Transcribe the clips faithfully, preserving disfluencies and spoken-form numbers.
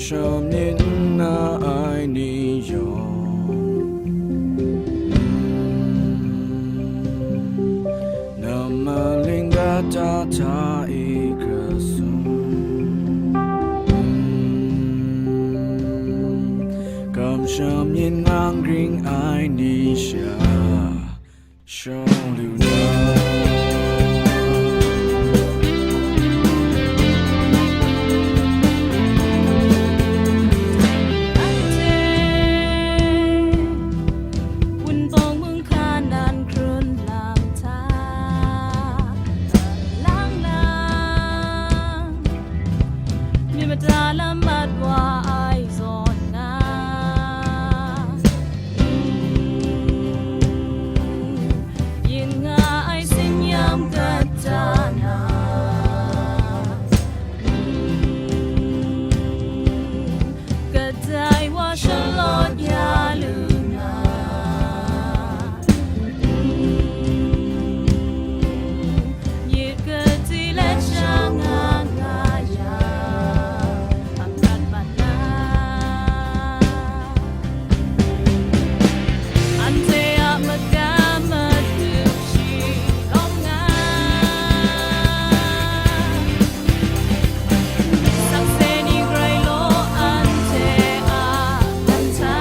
Shamyin na ai ni yawng, mm, na maling kata hta e kasum, mm, kamsham yin nang ring ai ni sha. Shawng lu na. Anhte Wunpawng mung hkan nan hkrun lam hta lang lang, myit mada lam mat wa ai zawn nga. Yin nga ai tsin-yam kata na, kadai wa shalawt ya lu na, yit kati let sha nga nga ya. Amrat mat na, anhte a magam madu shi lawm nga. Sakse ni grai law anhte a lam hta.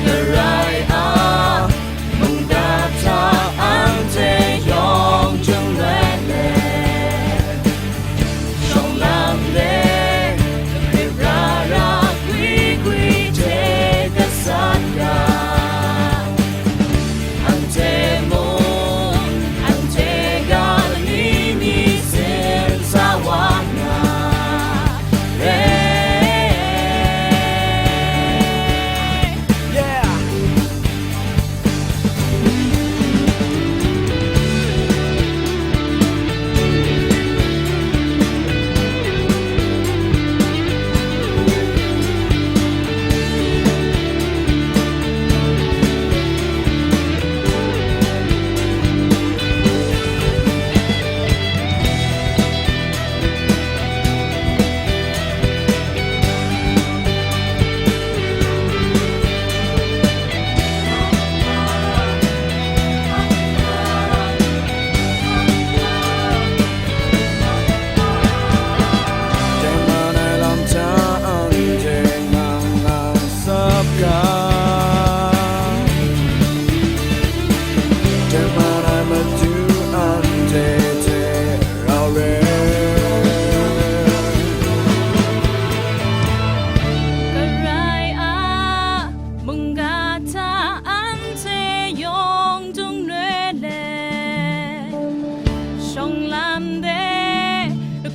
Karai a mungga hta anhte yawng jung loi let, shawng lam de, grip ra ra, gwi gwi hte gasat ga, anhte mung, anhte ga lani mi sin sa wa nga. Hey. Yeah. Tengman ai lam hta anhte ngang ngang sap ga, tengman ai matu anhte hte rau re. Karai a mungga hta anhte yawng jung loi let, shawng lam de,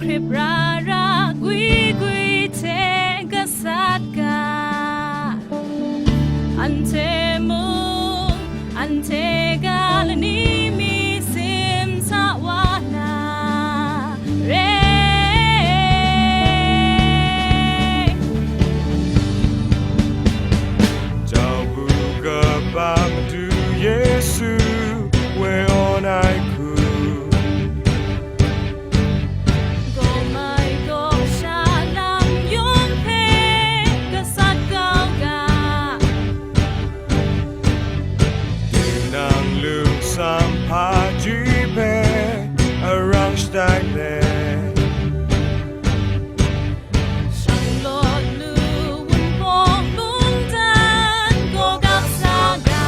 grip ra ra, gwi gwi hte gasat ga, anhte mung, anhte ga lani mi sin sa wa na re. Tau bu kaba Madu Yesu, we on ai hku. Gaw mai gaw sha lam yawng hpe gasat kau ga. Tinang lungsam hpaji hpe arang shatai let, shanglawt lu Wunpawng mungdan gaw gap sa ga.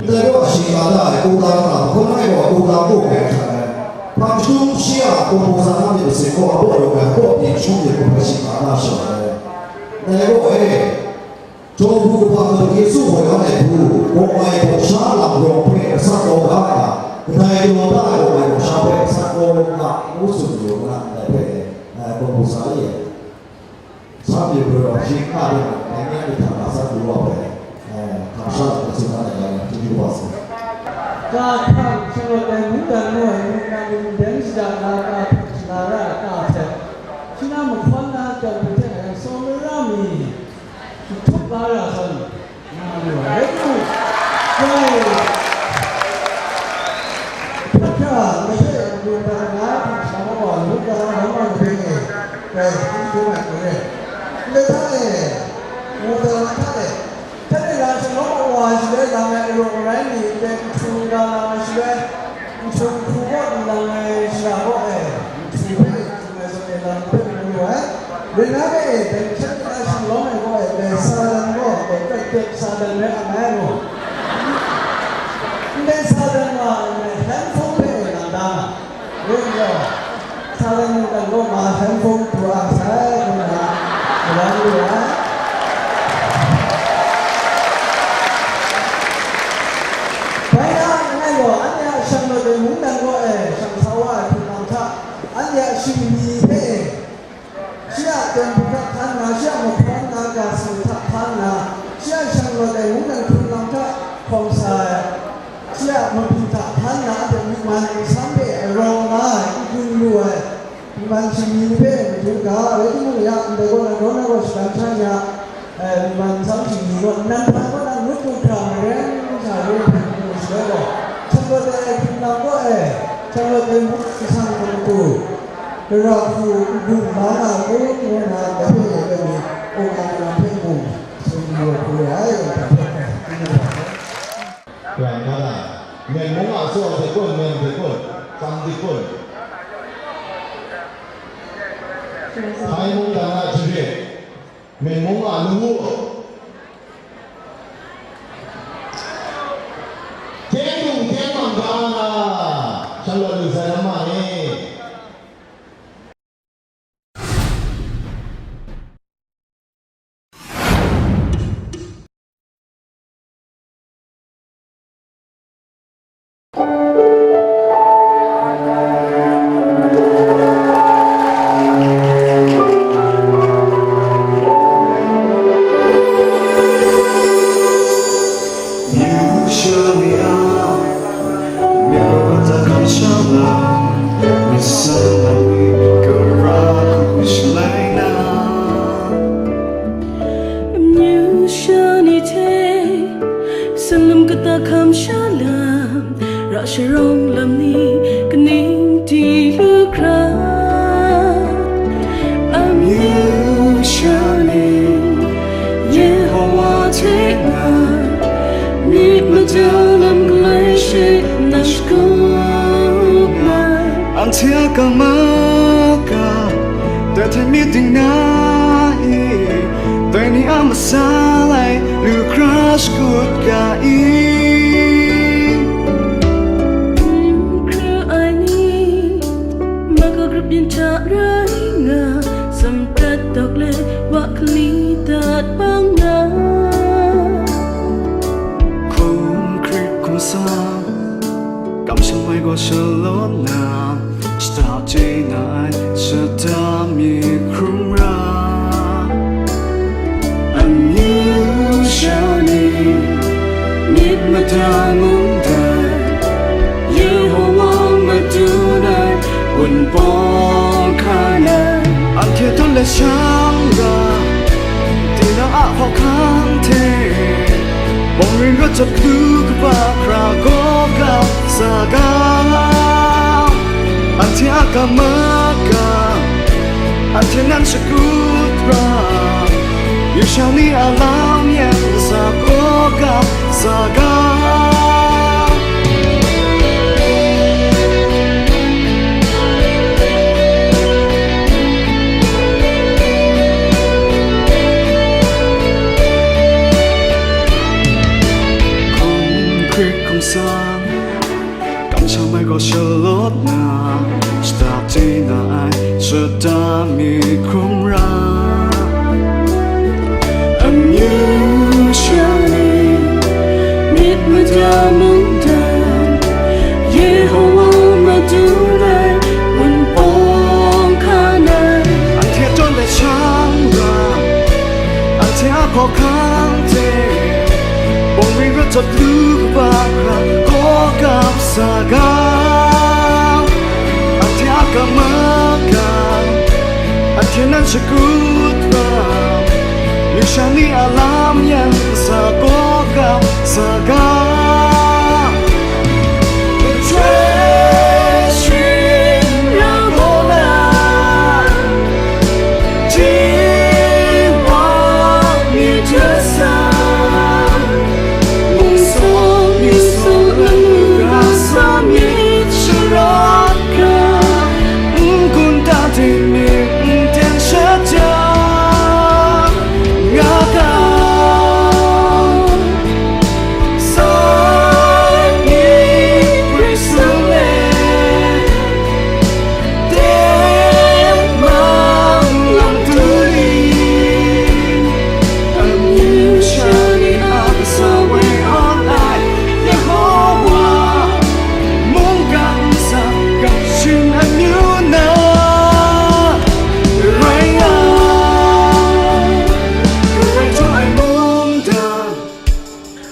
Ndai gaw shingkang da ai, kungdang hta, hkawn ai gaw kungdang kaw ai hta ai. Hpang jahtum shi a, kawmhpawng sa na myit masin gaw, abaw rawng ai, abaw pyi jahtum myit hkrum ai shingkang da shaw ai. Ndai gaw e, Jawhpu Kahpang mung Yesu gaw ya ai hku, kawng ai hpawng sha lam rawng hpe asak kau ga ai, kadai daw da ai kawng ai hpawng sha hpe asak kau ga, ngu tsun mayu nga, ndai hpe, eh, kawmhpawng sa e. Shanhte gaw shi hka de, dai ni a myit hta na san du wa hpe, eh, hkam sha ai hpe tsun na ai, chyeju kaba sai. Ka hkang shalawt ai mungdan ngu ai mungdan ni nden shada na ka hpang shana ra ai ka hte, shi na mahkawn na jawng hte ai sawmara mi, Htup la ra sai, nga lu ai rai timung, dai hkra masha e lu dat nga ai hpang sha wa lu dat na ma lu ring e, dai hpung hpung ai hku re. Ndai hta e, ngu dat na hta e, hta e la shalawm ai wa shaloi lang ai arawng arai ni, dai nhtung ga lang ai shaloi, nhtung hku kaw nlang ai shara kaw e, nhtung hpe, nhtung ai zawn e lang hpe mu lu ai. Rai nna, dai hte hkyen hkyen a shalawm ai gaw, dai Satan gaw, dai Krai Tep Satan rai nga ai gaw, ndai Satan wa ndai handphone hpe e nang da nga, rai nna, Satan mungdan gaw ma handphone pru a sai, ngu nna, shalan lu ai. Bai na langai gaw, anhte a shanglawt ai mungdan gaw e, shang sa wa ai hpung lam hta, anhte a shingni hpe e, shi a teng hpung hta htan nna, shi a mahkawn na ga su hta htan nna, shi a shanglawt ai mungdan hpung lam hta hkawm sa ai, shi a mabyin hta htan nna, anhte myi man nsam hpe arawng nga ai, n-gun lu ai, myi man shingni ni hpe madu ga, rai timung, ya ndai gaw, na daw na gaw shadan hta n ya, eh, myi man nsam shingni gaw, nnan hpa gaw na ngut hkra maren sha rai hpe mu shaloi gaw, shanglawt ai hpung lam gaw e, shanglawt ai mung nsang hkawm tu, Tara hku n-gun la nga u, ngu nna, dai hpe e ai ni, kaw nga lam hpe mung, tsun yu ai hku re ai, ngu hpe, ngu hpe, ngu hpe. Rai nna, Myen mung a tsaw hte kun, Myen hte kun, tsam hte kun. Hpai mungdan a jarit, Myen mung a lawu. Teng dung teng mang ga nga, shalawt lu sai lam ma ni? Ra sharawng lam ni kaning di lu hkra, amyu sha ni Yehowa hte nga myit mada lam galai she na shakut mai. Anhte a kamaka, dai hte myit dingna e, dai ni a masa lai lu hkra shakut ga i. Hkra ai ni, maka grup yin hta rai nga, samdat dawk le wa hkali dat bang na. Hkum hkrit hkum sa, kamsham ai gaw shalawt na, shada chye na ai shada mi hkrum ra. Amyu sha ni, myit mada mungdan, Yehowa madun ai Wunpawng hkan ai. Anhte tawn let shang ga, tinang a hkawhkam hte, bawng rin rawt jawt lu kaba hkra gaw ga saga. Anhte a kamaka, anhte nan shakut ra, yu sha ni a lam yan sa gaw ga saga. Hkum hkrit hkum sa, kamsham ai gaw shalawt na, shada chye na ai shada mi hkrum ra. Amyu sha ni, myit mada mungdan, Yehowa madun ai Wunpawng hkan ai. Anhte tawn let shang ga, anhte a hkawhkam hte, bawng rin rawt jawt lu kaba hkra gaw ga saga. Anhte a kamaka, anhte nan shakut ra, yu sha ni a lam yan sa gaw ga saga.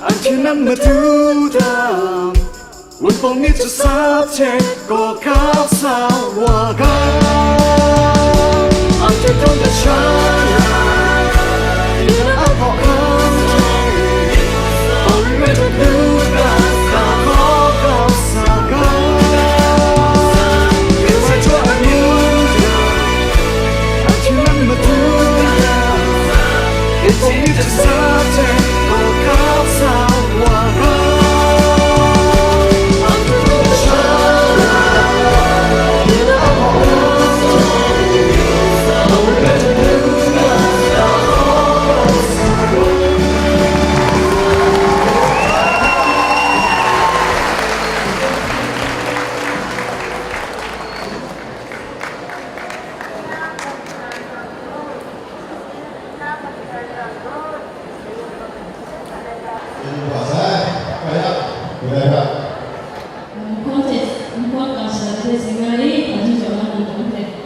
Anhte nan matu dam, Wunpawng myit jasap hte gaw kap sa wa ga. Anhte tawn dat sha na, yu na a hkaw hkam hte, bawng rin rawt jawt lu kaba hkra gaw kap sa ga. Yu ai htaw amyu hta, anhte nan matu dam, Wunpawng myit jasap hte gaw kap sa wa ga. Contest, contest, contest,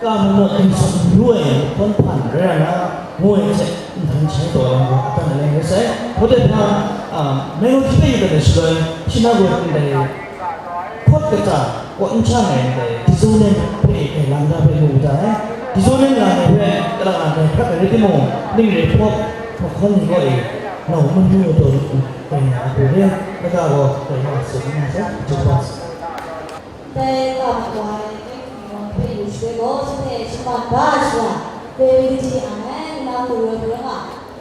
Ka maw hkrum lu ai hkawn hpan rai na, ngu ai hte, nhtan shai taw ai hku adan aleng rai sai. Hkawdai hpa, a, Mengkaw hte yu dat ai shaloi, shi na gaw ndai hkawt kata kaw n hta ai ndai, Tizo nem hpe e, Landa hpe mu da ai. Tizo nem nga ai hpe, kalang a ndai hkrat ai rai timung, ning re hpawp, mahkawn ni kaw e, Nau hkrum hkrum ai taw ni, kaning a hku re, lata gaw kaning a tsun n na sai, hkrum hkrum. Ndai ga mat wa ai, Kaihkung Yawng hpe yu shaloi gaw, shanhte shaman da ai shara, Verity a ngai nang lu ai hkrum nga,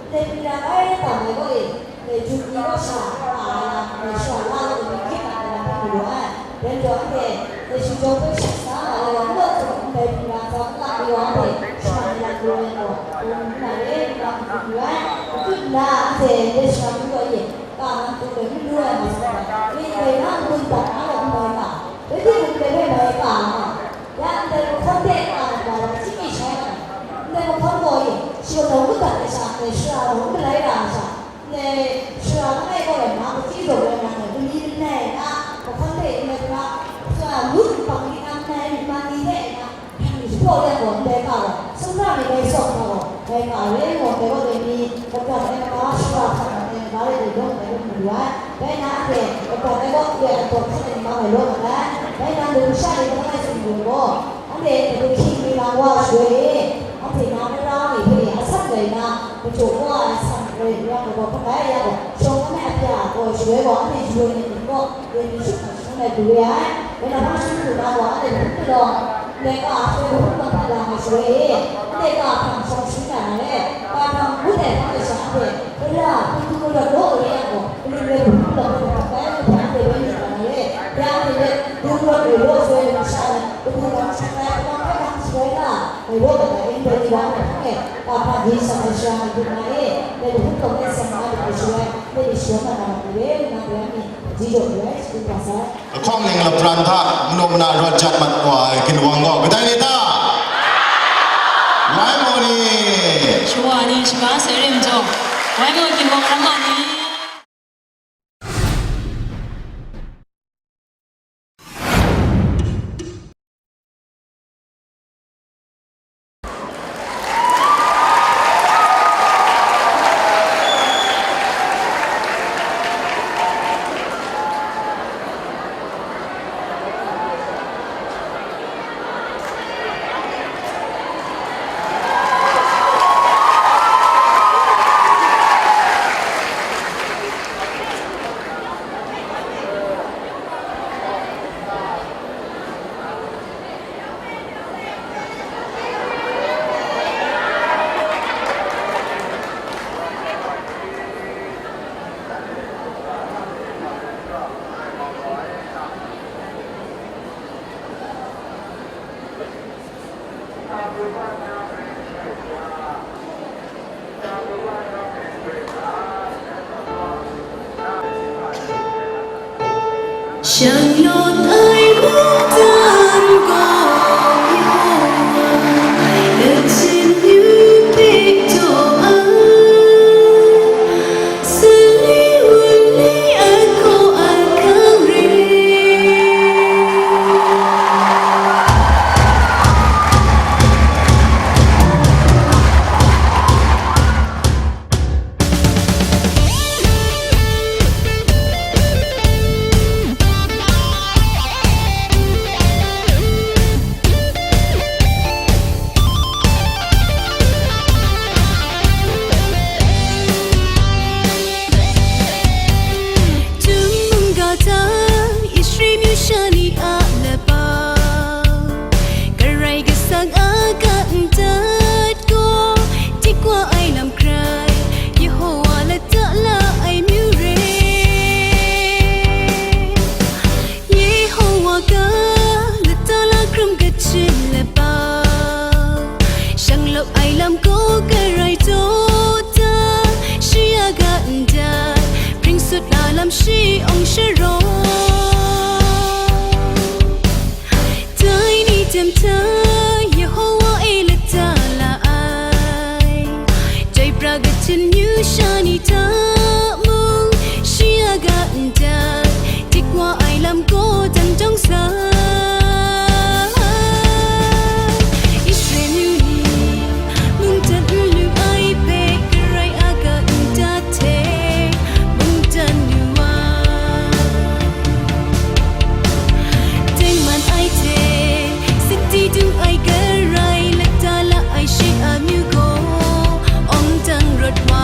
ndai hpring ra ai tam ai gaw e, ndai Jut ni kaw sha, nga ai lam, ndai shara la ai ni hkrit na ai lam hpe mu lu ai. Dai majaw anhte, dai shi jawng hpe shat sa nga ai wa, n law hkrum ndai hpring ra ntsa n lak ni wa anhte, shaman ni lam lu ai gaw, hkrum n na re, n lak hkrum yu ai. Matut nna anhte, ndai shara mung gaw e, ka nang hku bai n lu ai nga sa ai, ngai ndai na n-gun dat na gaw n bai nga, rai timung, ndai hpe bai ka nga ai. Ya ndai mahkawn de ka na wa, hkying mi shai nga ai. Ndai mahkawn gaw e, shi gaw nawng n gat ai sha, ndai shara nawng n galai ra ai sha, ndai shara langai kaw rai nna, hpyi zawn rai nna, ndai lani langai na, mahkawn de ndai hpra, shara ngut npang di na, ndai myit man ni hte na, hpang ni jahpraw yang gaw, ndai hpa gaw, sumra ni bai tsawk hkra gaw, bai nga ai re, gaw, dai gaw dai ni, lagat ai kaba, shara hkrat ai kaba rai dai lawm ai rai mu lu ai. Bai na, anhte lagat ai gaw, ya ai dawp hkrat ai ni ma ngai lawm mat ai. Bai na, lung sha ni, langai tsun lu ai gaw, anhte dai hpung hkying mi lang wa ai shaloi e, anhte na tara ni hpe a san rai na, majaw wa ai san rai yang gaw, hpa rai yang gaw, shawng nnan ai a bya gaw shaloi gaw, anhte yu ai ni gaw, dai ni shut na shangun ai du re ai. Bai na, hpa shun hku na gaw, anhte hpung palawng, ndai ka a hpe lahkawng hkrat la nga shaloi e, ndai ka hpang shawng shangun na re, ka hpang ngut ai hpang de sha hpe, Hkra, hpung hkru rawt law ai yang gaw, kalun rai hpung hkru rawt ai hpang bai hpang de bai myit na re, ya anhte hpe dung rawt ai law shaloi lam sha ai, kahpu gam sha ai, hpang hpe hpang shaloi la ai law mat ai, ndai ni wa hpe hpang e, ka hpang yin shang ai sha ai hpung na e, ndai hpung tawng e seng na hpung shaloi, ndai ni shawng na na mat ai re, nna bai ni, ji jaw ai, shagun ga sai. Ahkawng ning lapran hta manu mana rawt jat mat wa ai ginwang gaw kadai ni ta? Wai mu ni? Shawa ni shaga sai re majaw, wai mu ginwang ram ma ni? Shang lawt ai mungdan gaw Yehowa, lachin yu hpe taw ai, sali wunli ai hkaw ai hkang re. Tun mungga hta Israel myu sha ni a laba, Karai Kasang a ga ndat gaw, dik wa ai lam hkrai, Yehowa lata la ai myu re. Yehowa ga lata la hkrum kachyin laba, shang lawt ai lam gaw Karai taw da, shi a ga ndat, hpring sut a lam shi awng sharawng. Dai ni tem hta Yehowa e lata la ai, dai pra kachyin myu sha ni hta mung, shi a ga ndat, dik wa ai lam gaw dan dawng sai. Israel myu ni mungdan n lu ai hpe Karai a ga ndat hte mungdan lu ai. Tengman ai hte, siti du ai Karai, lata la ai shi a myu gaw, awng dang rawt wa.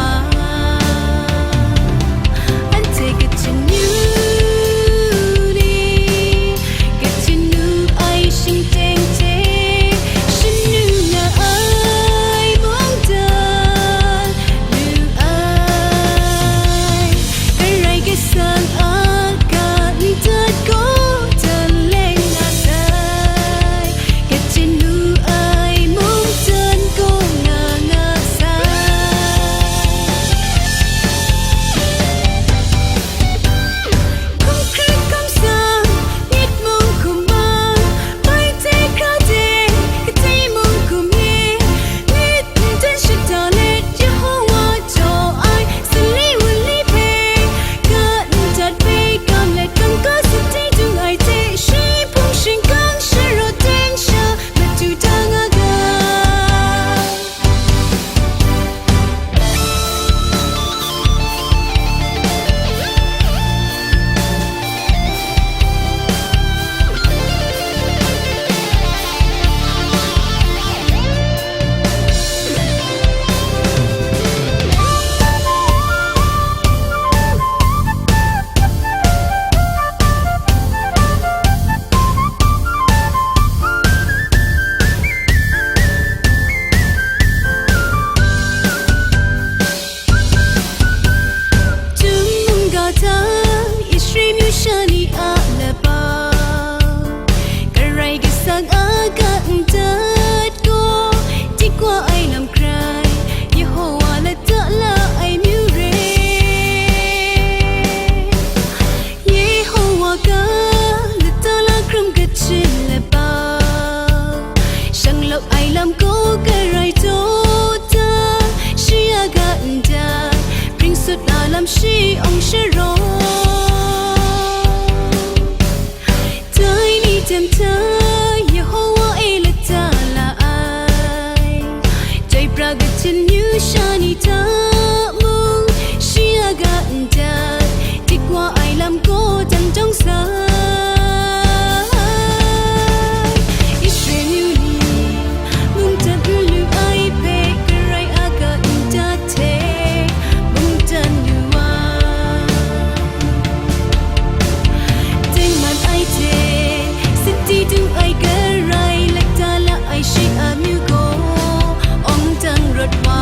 Lam shi awng sharaw, dai ni tem hta Yehowa e lata la ai, dai pra kahten yu sha ni hta mung, shi a ga ndat, dik wa ai lam gaw dan jawng sai. Israel yu ni, mungdan n lu ai hpe Karai a ga ndat hte mungdan lu ai. Tengman ai hte, sati dung ai Karai, lata la ai shi a myu gaw awng dang rawt wa.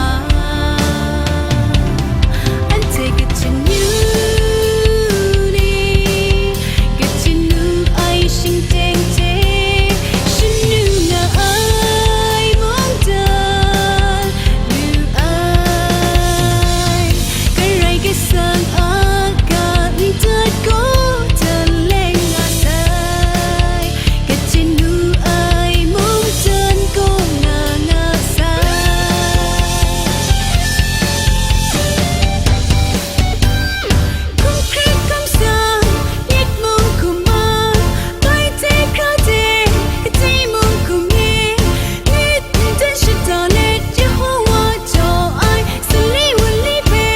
Anhte kahten yu ni, kahten nu ai shingteng hte, shanu nga ai mungdan lu ai. Karai Kasang a ga ndat gaw taleng nga sai, kahten nu ai mungdan gaw nga nga sai. Hkum hkrit hkum sang, myit mung hkum mang, bai hte hkra hte, kati mung hkum ye, myit n ten shada let, Yehowa jaw ai, sali wunli hpe,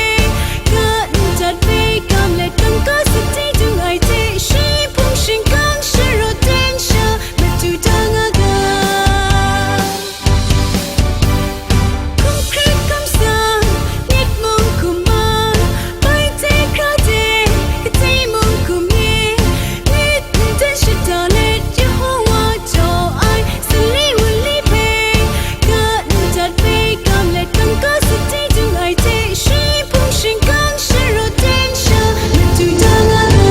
ga ndat hpe gam let, kangka sati dung ai hte, shi hpung shingkang sharaw ten sha, matu da nga ga. Hkum hkrit hkum sang, myit mung hkum mang, bai hte hkra hte, kati mung hkum ye, myit n ten shada let, Yehowa jaw ai, sali wunli hpe, ga ndat hpe gam let, kangka sati dung ai hte, shi hpung shingkang sharaw ten sha, matu da nga ga.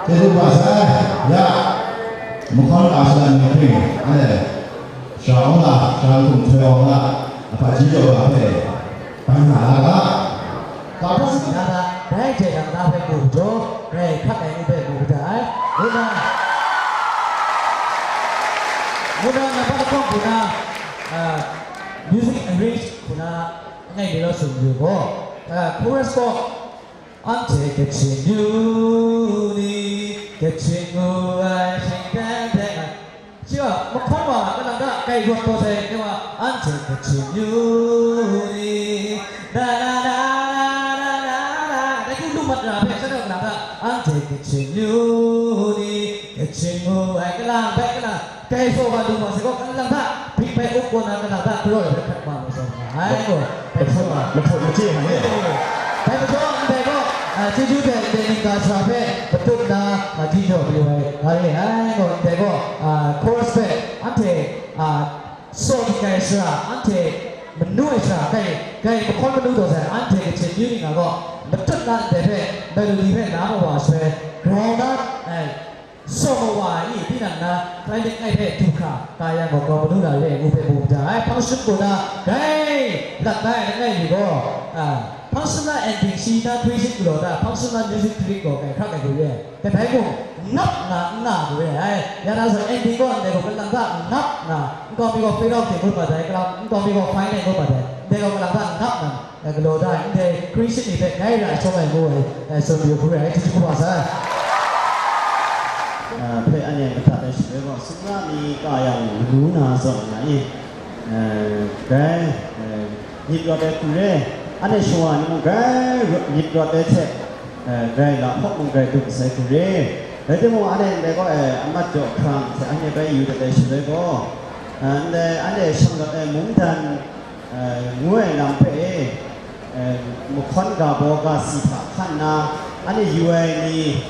Chyeju kaba sai, ya, mahkawn a shada ni hpring, anhte, sha awng la, sha hkum htoi awng la, a hpaji jaw ga hpe, ban nga la ga. Ga hpawt si na ta, dai hte dang na hpe mu jaw, grai hkrat ai ngu hpe mu ga ai. Ngu na, ngu na, nampat lahkawng hku na, ah, music arrange hku na, langai mi law tsun yu gaw, ah, chorus gaw, Anhte Kachin yu ni, Kachin ngu ai shingteng teng ai. Shi gaw, mahkawn wa, kalang ta, kai rawt taw sai, ni wa, anhte Kachin yu ni, da da da da da da da, dai hku lu mat ra hpe, shanhte kalang ta, anhte Kachin yu ni, Kachin ngu ai, kalang hpe, kalang, Kai saw ga lu ma sai gaw, kalang hta, bik bai up kaw na kalang hta, galaw ai hpe hkrat ma mu saw nga ai gaw, dai hpawt, dai hpawt machye ma e. Dai majaw, ndai gaw, a, chyeju hte ndai ning ga sara hpe matut nna, a, di jaw pru ai, nga re ai gaw, ndai gaw, a, chorus hpe, anhte, a, saw di kai sara, anhte manu ai sara, kai, kai mahkawn manu taw sai, anhte Kachin amyu ning nga gaw, matut nna ndai hpe, melody hpe la mawa sai, grau na, ai, Saw mawa ai ni, tinang na, klai myit ngai hpe du hkra, ka yang gaw, grau manu na re ai ngu hpe mu maja ai, hpang sum kaw na, grai lat na ai langai mi gaw, a, hpang sum na ending shi na twi shit galaw ta, hpang sum na music click gaw, grai hkrak ai hku re ai. Kadai mung, ngap nga n nga hku re ai. Ya na zawn, ending gaw, ndai gaw, kalang ta ngap nga, nkau mi gaw fade out hte ngut mat ai, kalang, nkau mi gaw fine ai ngut mat ai, ndai gaw, kalang ta ngap nga, Galaw da ai ndai Hkristu ni hpe grai ra shawng ai ngu ai, eh, tsun yu hkru ai, chyeju kaba sai. Ah, hpe anhte madat ai shaloi gaw, sumra mi ka yang manu na zawn nga i, eh, grai, eh, myit rawt ai hku re, anhte shawa ni mung grai ru-, myit rawt ai hte, eh, grai la hpawt mung grai dum sai hku re. Rai timung, anhte ndai kaw e amat jaw hkrang hte anhte bai yu dat ai shaloi gaw, ndai anhte shang dat ai mungdan, ngu ai lam hpe e, mahkawn ga baw ga si hta hkan nna, anhte yu ai ni,